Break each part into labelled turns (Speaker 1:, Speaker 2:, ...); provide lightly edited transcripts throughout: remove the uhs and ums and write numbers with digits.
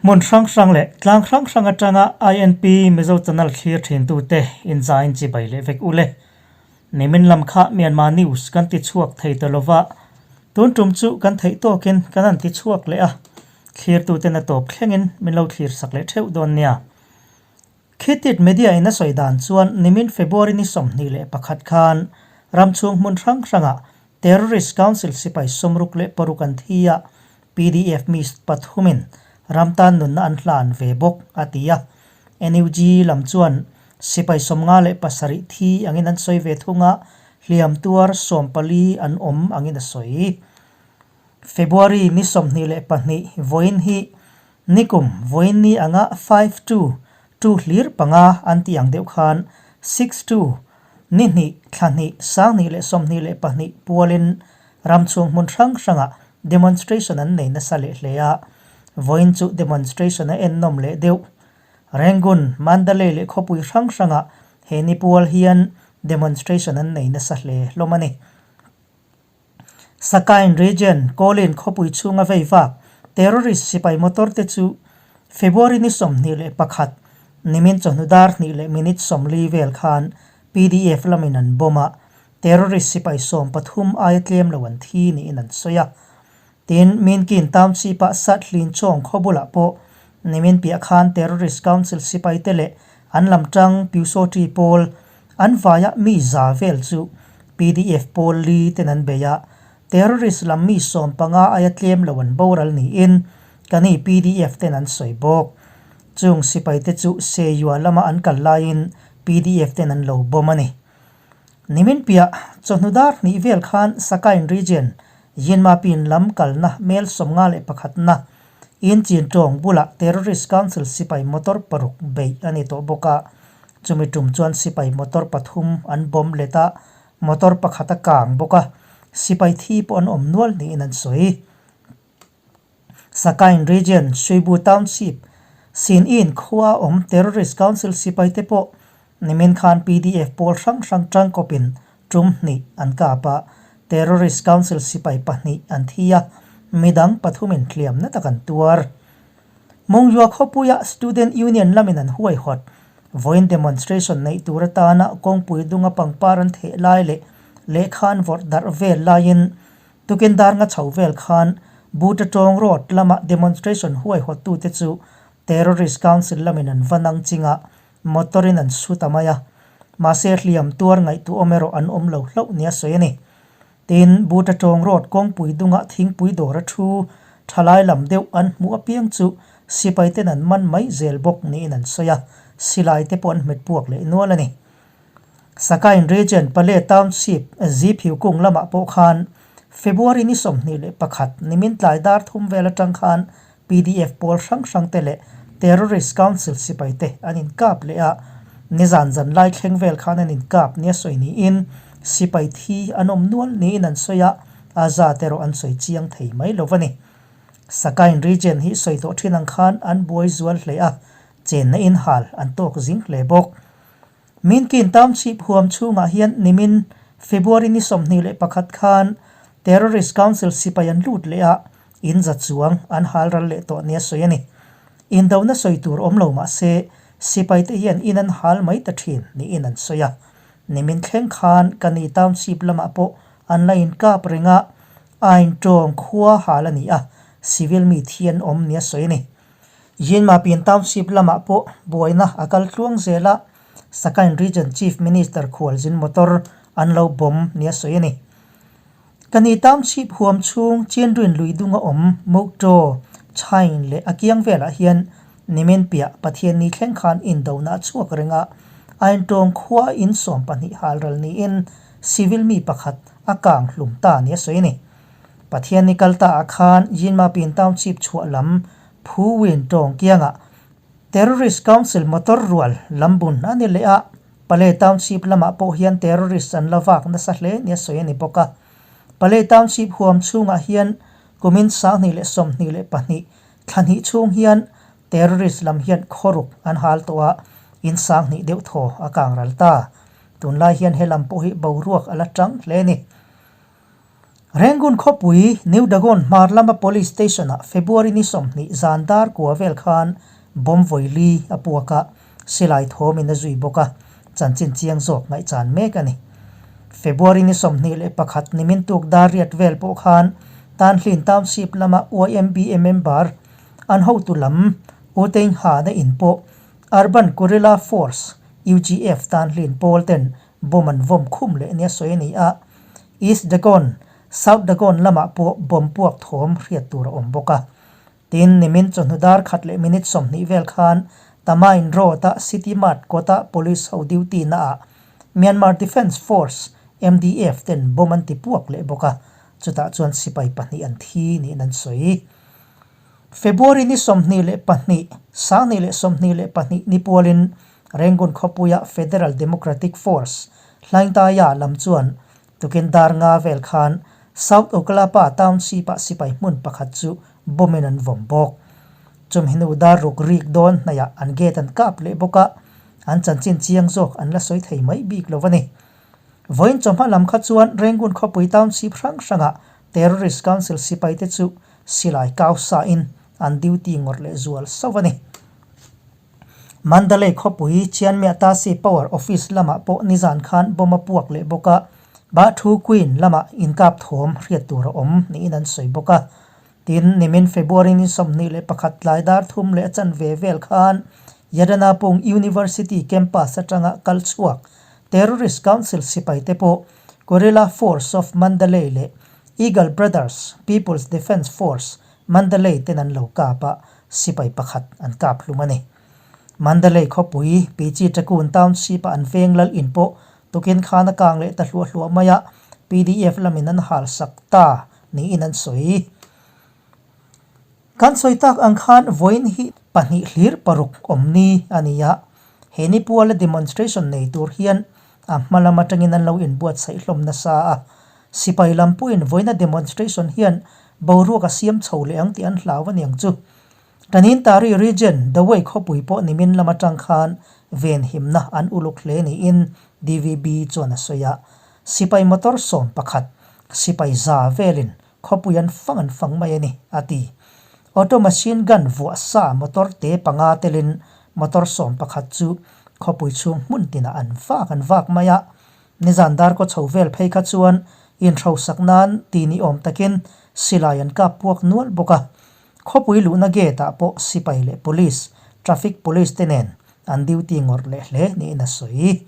Speaker 1: Hmun hrang hrang leh tlang hrang hrang atanga INP Mizo Channel thlir thintute inzain chibai leh vek ule. Nimin lam kha Myanmar News kan ti chhuak thei ta lova, tun tum chu kan theih tawkin kan han ti chhuak leh a, thlirtuten a tawp thlengin min lo thlir sak leh theuh dawn nia. Khitit Media in a sawi dan chuan nimin February ni 21 khan ram chhung hmun hrang hrangah Terrorist Council sipai 66 an thi a, PDF mi pathumin ram tan nunna an hlan ve bawk a ti a. NUG lam chuan sipai 57 thi angin an sawi ve thung a, hliam tuar 14 an awm angin a sawi. February ni 22 vawiin hi Nikum vawiin ni anga five two two hlir panga an tih ang deuh khan six two ni hnih thla hnih sang hnih leh 22 pualin ram chhung hmun hrang hrangah demonstration an nei nasa leh hle a, vawiin chu demonstration a ennawm leh deuh. Rangoon, Mandalay leh khawpui hrang hrangah he ni pual hian demonstration an nei nasa hle hlawm a ni. Sakain Region, Kawlin khawpui chhunga vei vak terrorist sipai motor te chu February ni 21, nimin chawhnu dar hnih leh minute 40 vel khan PDF lamin an bomb a, terrorist sipai 13 aia tlem lo an thi niin an sawi a. Tin, Minkin Township-ah Sathlin Chawng khaw bulah pawh nimin piah khan terrorist council sipai te leh an lam tang Pyusawṭi pawl An vaia mi za vel chu PDF pawl li ten an bei a, terrorist lam mi 15 aia tlem lo an boral niin kani PDF ten an sawi bawk. Chung sipai te chu Seyua lama an kal laiin PDF ten an lo bomb a ni. Nimin piah chawhnu dar hnih vel khan Sakain region Yinmapin lam kalna mel 51 na In chin tawng bulah Terrorist Council sipai motor paruk beih a ni tawh bawk a, chumi tum chuan sipai motor pathum an bomb let a, motor pakhat a kang bawk a, sipai thi pawh an awm nual niin an sawi. Sakain Region, Shuibu Township, Sin In khua awm Terrorist Council sipai te pawh nimin khan PDF pawl hrang hrang tangkawpin Tum hnih an kap a, Terrorist Council sipai pahnih an thi a, midang pathumin hliamna tak an tuar. Mongyua khawpuia Student Union lamin an huaihawt. Vawiin demonstration neih tur atana kawngpui dunga pangpar an theh lai leh lehkha an vawrh darh vel laiin tukin dar nga chho vel khan Buta Tawng Road lama demonstration huaihawttute chu Terrorist Council lamin an va nang ching a, Motor in an su ta mai a, mahse hliam tuar ngaihtuahawm erawh an awm lo hlauh nia sawi a ni. Tin, Buta Tawng Road kawngpui dungah thingpui dawr a thu thalai lam deuh an hmuh apiang chu sipai ten an man mai zel bawk niin an sawi a, silai te pawh an hmet puak leh nual a ni. Sakain Region Pale Township Ziphiu kung lamah pawh khan February ni 21 nimin tlai dar thum vel atang khan PDF pawl hrang hrang te leh Terrorist Council sipai te an inkap leh a, nizan zan lai thleng vel khan an inkap nia sawi niin sipai thi an awm nual niin an sawi a, a zat erawh an sawi chiang thei mai lo a ni. Sakain region hi sawi tawh thin ang khan an buai zual hle a, chenna inhal an tawk zing hle bawk. Minkin Township huam chhungah hian nimin February ni 21 khan Terrorist Council sipai an lut leh a, in za chuang an hal ral leh tawh nia sawi a ni. Indona sawi tur awm lo mah se, sipaite hian in an hal mai ta thin niin an sawi a. Nimin thleng khan Kani Township lamah pawh an la inkap reng a, Ain Tawng khua hal a ni a, civil mi thi an awm nia sawi a ni. Yinmapin Township lamah pawh buaina a kal tluang zel a, Sakain Region Chief Minister khualzin motor an lo bomb nia sawi a ni. Kani Township huam chhung Chenruin lui dunga awm Muktaw, Chain leh a kiang velah hian nimin piah Pathianni thleng khan indona a chhuak reng a, Aintawng khua in 12 halral niin civil mi pakhat a kang hlum ta nia sawi a ni. Pathianni kal ta ah khan Yinmapin Township chhuah lam Phu Win tawng kiangah Terrorist Council motor rual lam bun a ni leh a, Pale Township lamah pawh hian terrorist an la vak nasa hle nia sawi a ni bawk a. Pale Township huam chhungah hian kumin 2022 thla hnih chhung hian terrorist lam hian khawruk an hal tawh a, in 2000 deuh thaw a kang ral ta. Tunlai hian he lam pawh hi boruak a la tang hle a ni. Rangoon khawpui New Dagon hmar lama Police Station-ah February ni 20 zan dar kua vel khan bomb vawi li a puak a, silai thawmin a zui bawk a, chanchin chiang zawk ngaihchan mek a ni. February ni 21 nimin tuk dar riat vel pawh khan Tanhlin Township lama YMBA member an hotu lam U Tein Hana in pawh Urban Guerrilla Force, UGF, Tanhlin pawl ten bomb an vawm khum leh nia sawi a ni a, East Dagon, South Dagon lamah pawh bomb puak thawm hriat tur a awm bawk a. Tin, nimin chawhnu dar khat leh minute 20 vel khan Tamain Road-a City Mart kawta Police ho duty naah Myanmar Defence Force, MDF, ten bomb an ti puak leh bawk a, chutah chuan sipai pahnih an thi niin an sawi. February ni 22, 2022 ni pualin Rangoon khawpuia Federal Democratic Force, Hlaingtaya lam chuan tukin dar nga vel khan South Okkalapa Township-ah sipai hmun pakhat chu bomb-in an vawm bawk. Chumi hnu dar ruk rik dawn hnaihah an gate an kap leh bawk a, an chanchin chiang zawk an la sawi thei mai bik lo a ni. Vawiin chawhma lam kha chuan Rangoon khawpui Township hrang hrangah Terrorist Council sipaite chu silai kau sain an duty ngawrh leh zual sauh a ni. Mandalay khawpui Chianmiatasi Power Office lamah pawh nizan khan bomb a puak leh bawk a, Ba Thu Queen lamah inkap thawm hriat tur a awm niin an sawi bawk a. Tin, nimin February ni 21 tlai dar thum leh a chanve vel khan Yadanapung University campus atanga kal chhuak Terrorist Council sipaite pawh Guerrilla Force of Mandalay leh Eagle Brothers People's Defence Force Mandalay ten an lo kap a, sipai pakhat an kap hlum a ni. Mandalay khawpui Pichi Takun Township-a an veng lal in pawh tukin khan a kang leh ta hluah hluah mai a, PDF lamin an hal sak ta niin an sawi. Kan sawi tak ang khan vawiin hi pahnih hlir paruk awm ni a ni a, he ni puala demonstration nei tur hian a hma lam atangin an lo inbuatsaih hlawm nasa a, Sipai lam pawhin vawiina demonstration hian boruak a siam chho leh ang tih an hlau a niang chu. Tanintari region Dawei khawpui pawh nimin lam atang khan venhimna an uluk hle niin DVB chuan a sawi a. Sipai motor 11, sipai za velin khawpui an fang an fang mai a ni, a ti. Auto machine gun vuah sa motor te panga telin motor 11 chu khawpui chhung hmun tinah an vak an vak mai a. Nizan darkaw chho vel phei kha chuan inhrosak nan ti ni awm takin silai an kap puak nual bawk a. Khawpui luhna gate ah pawh sipai leh police, traffic police te nen an duty ngawrh leh hle niin a sawi.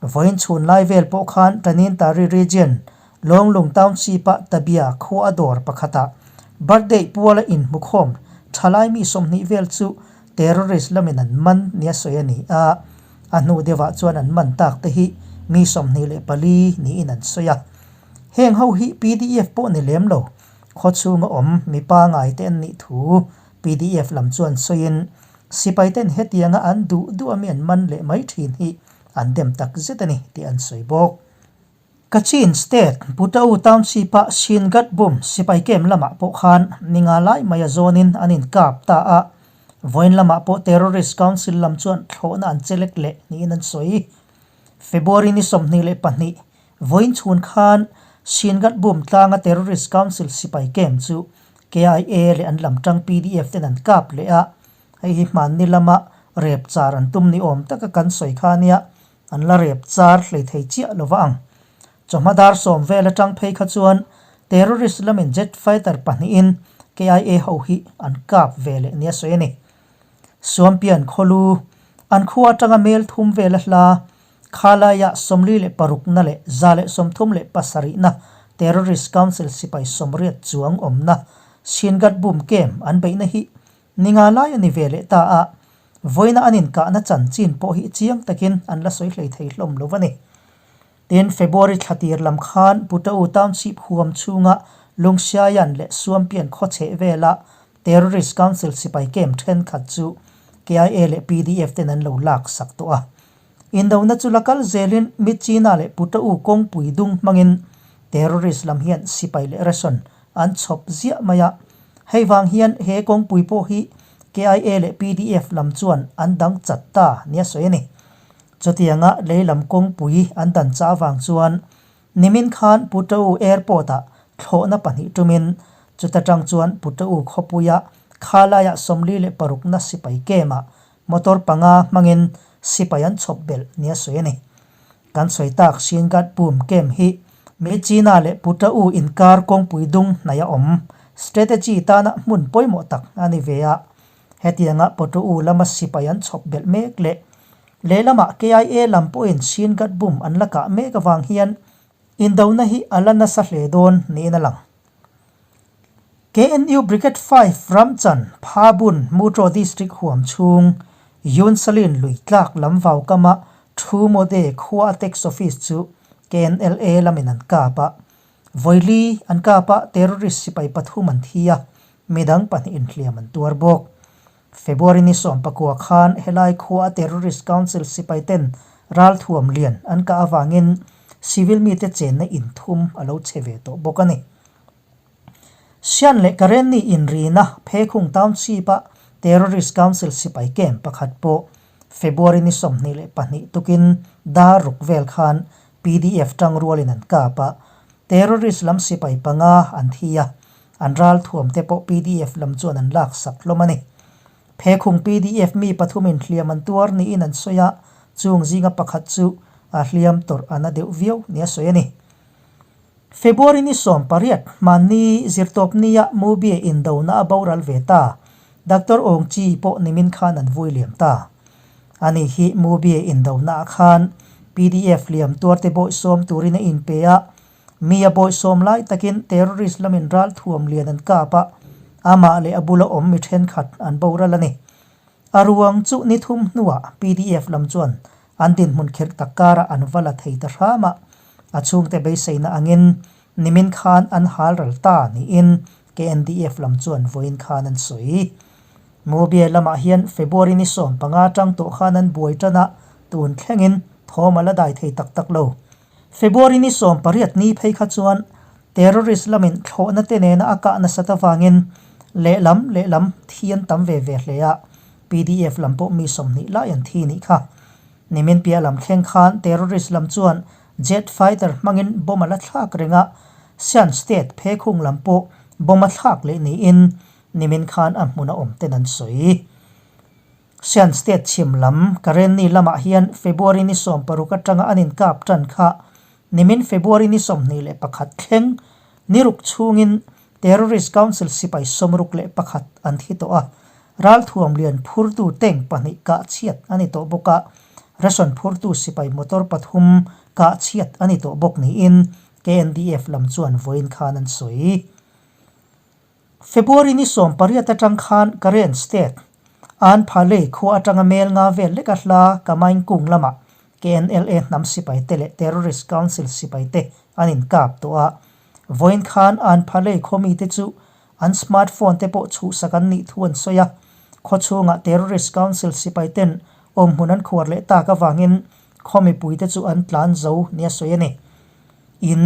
Speaker 1: Vawiin chhun lai vel pawh khan Tanintari region, Lawnglung Township-a Tabia khua a dawr pakhatah birthday puala inhmukhawm thalai mi 20 vel chu Terrorist lamin an man nia sawi a ni a, a hnu deuhah chuan an man tak te hi mi 24 niin an sawi a. Heng ho hi pdf pawh ni lem lo, khawchhunga awm mi pangai te an nih thu pdf lam chuan sawiin sipai ten hetianga an duh duh ami an man leh mai thin hi an dem tak zet a ni tih an sawi bawk. Kachin State, Putau Township-a Shin Gat Bum sipai camp lamah pawh khan ninga lai mai a zawnin an inkap ta a, vawiin lamah pawh Terrorist Council lam chuan thlawhna an chelek leh niin an sawi. February ni 22, vawiin chhun khan Shin Gat Bum tlanga Terrorist Council sipai camp chu KIA leh an lam tang PDF ten an kap leh a, hei hi hmanni lama rep char an tum ni awm taka kan sawi kha nia. An la rep char hlei thei chiah lo va ang. Chawhma dar sawm vel atang phei kha chuan terrorist lamin jet fighter pahnihin KIA ho hi an kap ve leh nia sawi a ni. Suampian khawlu, an khua atanga mel thum vel a hla, Khalaiah 46na leh 137na terrorist council sipai 80 chuang awmna Shin Gat Bum camp an beihna hi Ninga lai a ni ve leh ta a, vawiina an inkahna chanchin pawh hi chiang takin an la sawi hlei thei hlawm lo a ni. Tin, February thla tir lam khan Putau Township huam chhunga Lungsiaian leh Suampian khaw chheh vela Terrorist Council sipai camp thenkhat chu KIA leh PDF ten an lo lak sak tawh a. Indona chu la kal zelin Myitkyina leh Putau kawngpui dung hmangin terrorist lam hian sipai leh ration an chhawp ziah mai a, hei vang hian he kawngpui pawh hi KIA leh PDF lam chuan an dang chat ta nia sawi a ni. Chutianga lei lam kawngpui an dan chah avang chuan nimin khan Putau Airport-ah thlawhna pahnih tumin chuta tang chuan Putau khawpuia khalaiah 46 na sipai camp-ah motor panga hmangin sipai an chhawp belh nia sawi a ni. Kan sawi tak Shin Gat Boom camp hi Myitkyina leh Putau inkar kawngpui dung hnaih a awm strategy tana hmun pawimawh tak a ni ve a. Hetianga Putau lama sipai an chhawp belh mek leh lehlamah KIA lam pawhin Shin Gat Boom an la kah mek avang hian Indona hi a la nasa hle dawn niin a lang. KNU Brigade 5 Ramchan, Phabun, Mutro District huam chhung, Yunsalin lui tlak lam vau kama Thu Mode khua a Tax Office chu KNLA lamin an kap a. Vawili an kap a, terrorist sipai pathum an thi a, midang pahnihin hliam an tuar bawk. February ni 19 khan helai khua a Terrorist Council sipai ten ralthuam lian an kah avangin civil mite chenna inthum a lo che ve tawh bawk a ni. Sian leh Karenni inrina Phekhung Township-a Terrorist Council sipai camp pakhat pawh February ni 22 tukin dar ruk vel khan PDF tangrualin an kap a, terrorist lam sipai panga an thi a, An ralthuam te pawh pdf lam chuan an lak sak hlawm a ni. Phekhung pdf mi pathumin hliam an tuar niin an sawi a, chung zinga pakhat chu a hliam tawrh a na deuh viau nia sawi a ni. February ni 18 hmanni zirtawpnia Mubie indona a boral ve ta, Doctor Aung Chi pawh nimin khan an vui liam ta. Ani hi Mubie indona ah khan pdf hliam tuarte bawihsawm turin a inpe a, Mi a bawihsawm lai takin terrorist lamin ralthuam lian an kap a, amah leh a bula awm mi thenkhat an boral a ni. A ruang chu ni thum hnuah pdf lam chuan an dinhmun khirh tak karah an va la thei ta hram a, a chhungte beiseina angin nimin khan an hal ral ta niin KNDF lam chuan vawiin khan an sawi. Mobile lamah hian February ni 15 atang tawh khan an buai tan a, tun thlengin thawm a la dai thei tak tak lo. February ni 18 ni phei kha chuan terrorist lamin thlawhna te nena a kah nasat avangin lehlam lehlam thi an tam ve ve hle a, pdf lam pawh mi 20 lai an thi nih kha. Nimin piah lam thleng khan terrorist lam chuan jet fighter hmangin bomb a la thlak reng a, Shan State phekhung lam pawh bomb a thlak leh niin nimin khan a hmun a awm ten an sawi. Shan State chhim lam Karenni lamah hian February ni 16 atanga an inkap tan kha nimin February ni 21 thleng ni ruk chhungin Terrorist Council sipai 61 an thi tawh a, ralthuam lian phurtu tank pahnih kah chhiat a ni tawh bawk a, ration phurtu sipai motor pathum kah chhiat a ni tawh bawk niin KNDF lam chuan vawiin khan an sawi. February ni 18 atang khan Karen State, An Phalei khua atanga mel nga vel leka hla Kamaing kung lamah KNLA hnam sipai te leh Terrorist Council sipai te an inkap tawh a. Vawiin khan An Phalei khaw mite chu an smartphone te pawh chhuhsak an nih thu an sawi a. Khaw chhungah Terrorist Council sipai ten awmhmun an khuar leh tak avangin khaw mipuite chu an tlan zo nia sawi a ni. In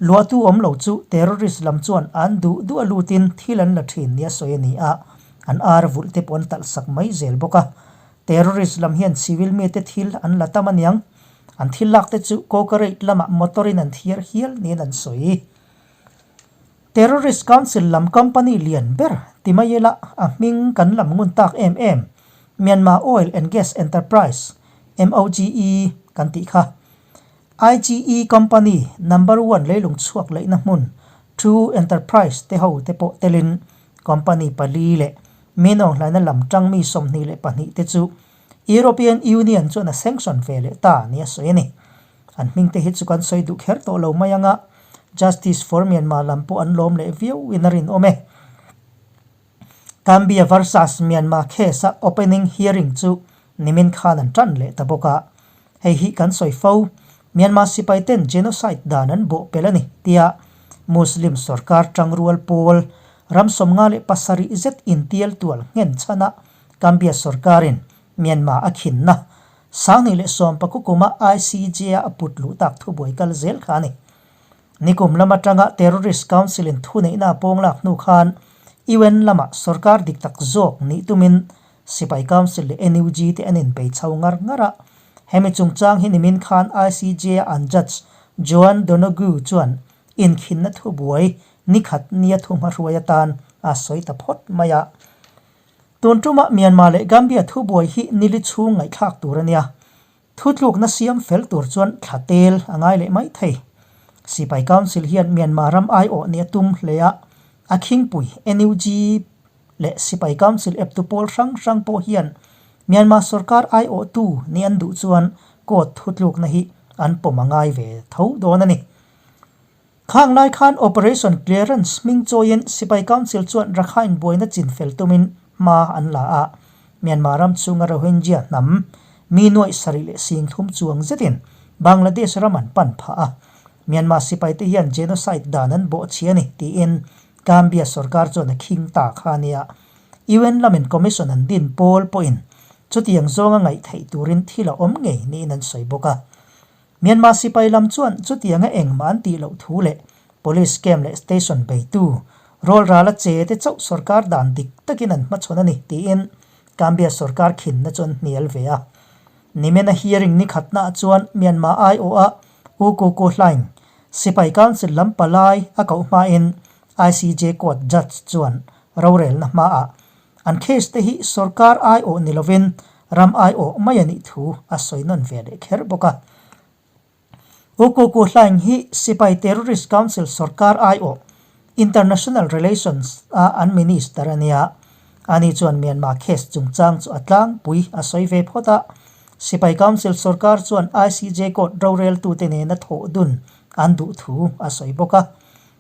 Speaker 1: luahtu awm lo chu terrorist lam chuan an duh duh a lutin thil an la thin nia sawi a ni a, an ar vulh te pawh an talh sak mai zel bawk a. Terrorist lam hian civil mite thil an la tam aniang, an thil lak te chu Kawkareit lamah motor in an thiar hial niin an sawi. Terrorist Council lam company lian ber ti mai ila a hming kan lam ngun tak em em, Myanmar Oil and Gas Enterprise, MOGE, kan tih kha. IGE Company number one leilung chhuak leihna hmun True Enterprise te ho te pawh telin company pali leh minawng hlaina lam tang mi 22 te chu European Union chuan a sanction ve leh ta nia sawi a ni. An hming te hi chu kan sawi duh kher tawh lo mai anga Justice for Myanmar lam pawh an lawm leh viau in a rinawm e. Gambia versus Myanmar case a opening hearing chu nimin khan an tan leh ta bawk a. Hei hi kan sawi fo, Myanmar sipai ten genocide dan an bawh pel a ni tia Muslim sorkar tangrual pawl ram 57 zet intial tual nghen chhana Gambia sorkarin Myanmar a khinna 2019 kuma ICJ a a put luh tak thubuai kal zel kha a ni. Nikum lam atanga Terrorist Council in thuneihna a pawng lak hnu khan UN lamah sorkar dik tak zawk nih tumin Sipai Council leh NUG te an inbei chho ngar ngar a. Hemi chungchang hi nimin khan ICJ a an Judge Joan Donoghue chuan inkhinna thubuai nikhat nia thuhmahruai atan a sawi ta phawt mai a. Tun tumah Myanmar leh Gambia thubuai hi nili chhung ngaihthlak tur a nia. Thutlukna siam fel tur chuan thla tel a ngai leh mai thei. Sipai Council hian Myanmar ram aiawh nih a tum hle a, a khingpui NUG leh Sipai Council eptu pawl hrang hrang pawh hian Myanmar sorkar aiawhtu nih an duh chuan court thutlukna hi an pawm a ngai ve tho dawn a ni. Khang lai khan Operation Clearance hming chawiin Sipai Council chuan Rakhine buaina chinfel tumin hma an la a. Myanmar ram chhunga Rohingya hnam mi nuaih sarih leh 3000 chuang zetin Bangladesh ram an pan phah a. Myanmar sipaite hian genocide dan an bawhchhi a ni tiin Gambia sorkar chuan a khing ta kha a nia. UN lamin commission an din pawl pawhin chutiang zawnga ngaih theih turin thil a awm ngei niin an sawi bawk a. Myanmar sipai lam chuan chutianga engmah an tih loh thu leh Police camp leh station beitu rawlrala che te chauh sorkar dan dik takin an hmachhawn a ni tiin Gambia sorkar khinna chu an hnial ve a. Nimena hearing ni khatnaah chuan Myanmar aiawha U Ku Ku Hlaing sipai council lam palai a koh hmain ICJ court judge chuan rorelna hmaah An case te hi sorkar aiawh ni lovin ram aiawh mai a nih thu a sawi nawn ve leh kher bawk a. U Ku Ku Hlaing hi Sipai Terrorist Council sorkar aiawh International Relations a an minister a nia. Ani chuan Myanmar case chungchang chu a tlangpui a sawi ve phawt a. Sipai Council sorkar chuan ICJ court roreltute nena thawh dun an duh thu a sawi bawk a.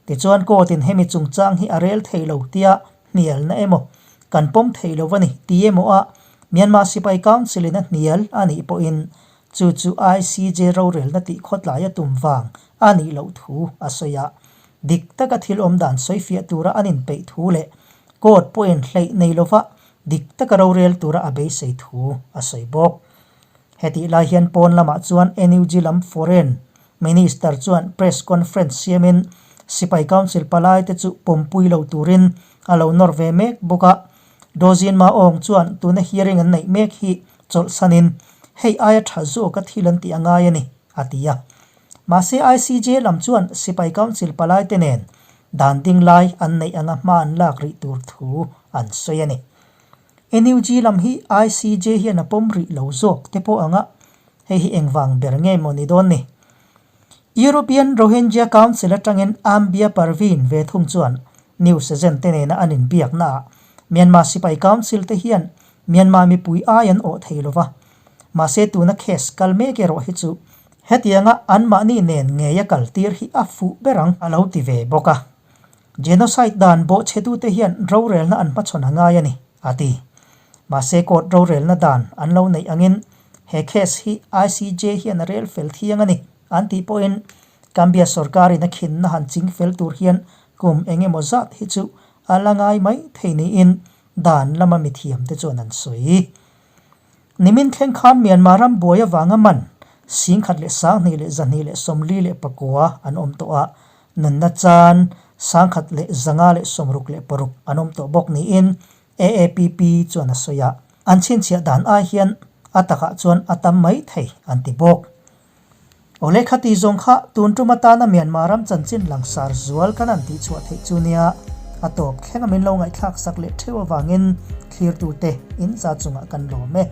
Speaker 1: Tichuan court in hemi chungchang hi a rel thei lo tia hnialna emaw, kan pawm thei lo a ni ti emaw a Myanmar Sipai Council in a hnial a nih pawhin chu chu ICJ rorelna tih khawtlai a tum vang a nih loh thu a sawi a. Dik taka thil awm dan sawifiah tura an inpeih thu leh court pawhin hleih nei lova dik taka rorel tura a beisei thu a sawi bawk. Hetih lai hian pawn lamah chuan NUG lam foreign Minister chuan press conference siamin Sipai Council palaite chu pawmpui lo turin a lo nawr ve mek bawk a. Dozin Ma Aung chuan tuna hearing an neih mek hi chawlhsanin hei aia tha zawka thil an tih a ngai a ni, a ti a. Mahse ICJ lam chuan Sipai Council palaite nen dan ding lai an neih anga hma an lak rih tur thu an sawi a ni. NUG lam hi ICJ hian a pawm rih lo zawk te pawh anga hei hi engvang ber nge maw ni dawn ni? European Rohingya Council atangin Ambia Parveen ve thung chuan news agent te nena an inbiaknaah Myanmar sipai council te hian Myanmar mipui ai an awh thei lova, mahse tuna case kal mek erawh hi chu hetianga anmahni nen ngeia kaltir hi a fuh ber ang a lo ti ve bawk a. Genocide dan bawhchhetute hian rorelna an hmachhawn a ngai a ni, a ti. Mahse court rorelna dan an lo neih angin he case hi ICJ hian a rel fel thiang a ni, an tih pawhin Gambia sorkarin a khinna han ching fel tur hian kum eng emaw zat hi chu a la ngai mai thei niin dan lama mithiamte chuan an sawi. Nimin thleng khan Myanmar ram buai avanga man 12,249 an awm tawh a, nunna chan 1566 an awm tawh bawk niin AAPP chuan a sawi a. An chhinchhiah dan ai hian a takah chuan a tam mai thei an ti bawk. Aw lehkha ti zawng kha tun tum atana Myanmar ram chanchin langsar zual kan han tihchhuah theih chu nia, a tawp thleng a min lo ngaihthlak sak leh theuh avangin thlirtute in za chungah kan lawm e.